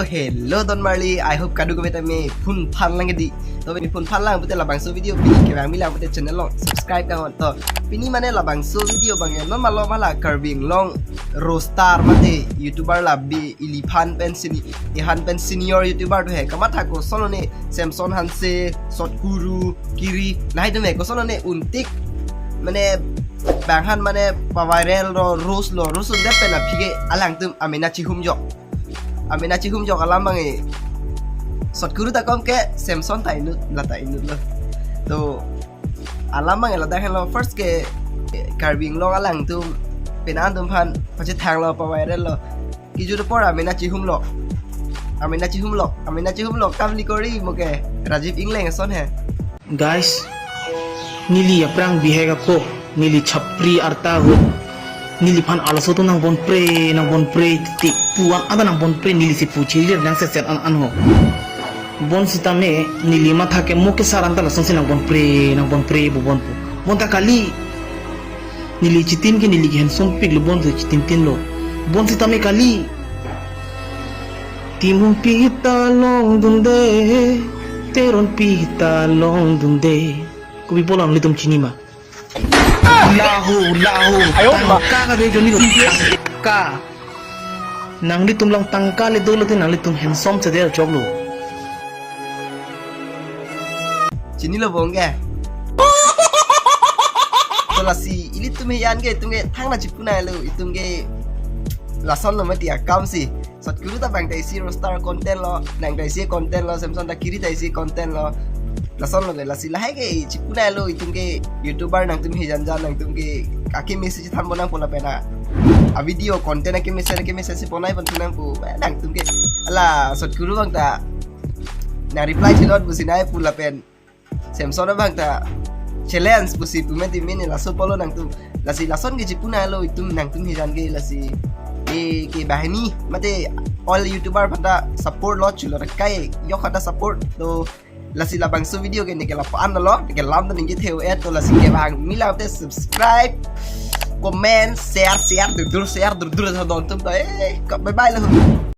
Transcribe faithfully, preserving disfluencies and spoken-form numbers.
Hello don marli, I hope kadokave tame phun phan lang di. To pini phun phan lang pute labangso video pini kevang mi lang pute channel along subscribe kanghon. To pini mane labangso video abang non malom hala Karbi Anglong roaster mate YouTuber la bi iliphan pen sini, iliphan pen senior YouTuber do he. Kamatha koson lone Samson Hanse, Sotkuru, Kiri, lahai do he koson lone untik mane bang han mane pa-viral lo, roast lo, roast un det pen aphi ke alangtum amena chihum jok. Amena chihum jok alam abang e. Sotkuru ta kom ke Samson ta inut, la ta inut lo. To alam abang e ladak henlo first ke, eh, Karbi Anglong alangtum penang atum aphan pachethang lo pa-viral lo. Kejut apor amena chihum lo. Amena chihum lo. Amena chihum lo. Kam likori mo ke Rajiv Engleng ason he. Guys, neli aphrang bihek ako, neli chapri arta ahut, neliphan arloso atum nang bon pre, nang bon pre, titik puan ada nang bon pre, neli si puchiri nang seset an an ho. Bonsitame, neli matha ke mo ke saran ta lasonsi nang bon pre, nang bon pre, pu bon pu. Bonta kali, neli chitin ke neli ke handsome pik lo bonsi chitin tin lo. Bonsitame kali. Timung pita long dunde, Teron pita long dunde. Kopi pulo nanglitum chini ma? Lahu, lahu. Ayo, ma. Tangka kave joni lo, tangka. Nanglitum along tangka le dolo te nanglitum handsome se der chok lo. Chini lo bong ke. To lasi ilitum hejan ke itum ke thang na chipunai lo, itum ke lason lo mati akam si. Sotkuru ta bang ta isi roaster content lo, nang ta isi content lo, Samson ta Kiri ta isi content lo. Lason lo ke lasi lahai ke chipunai lo itum ke YouTuber nangtum hejan jan nangtum ke akeme si than ponang pu lapen a video content akeme si akeme si ponai pon nang pu, eh, nangtum ke ala Sotkuru bang ta na reply chilot pusi nai pu lapen Samson abang ta challenge pusi pu mati mene laso pulo nangtum. Lasi lason ke chipunai lo itum nangtum hejan ke lasi e ke banghini mate all YouTuber aphan ta support lo chulo kai yok kata support to lasi labangso video ke ne ke lapu-an lo ne ke lam ta ningje theo et to lasi kevang mi lang te subscribe, comment, share, share dur dur share dur dur sa don tum to eh ka bye bye lo.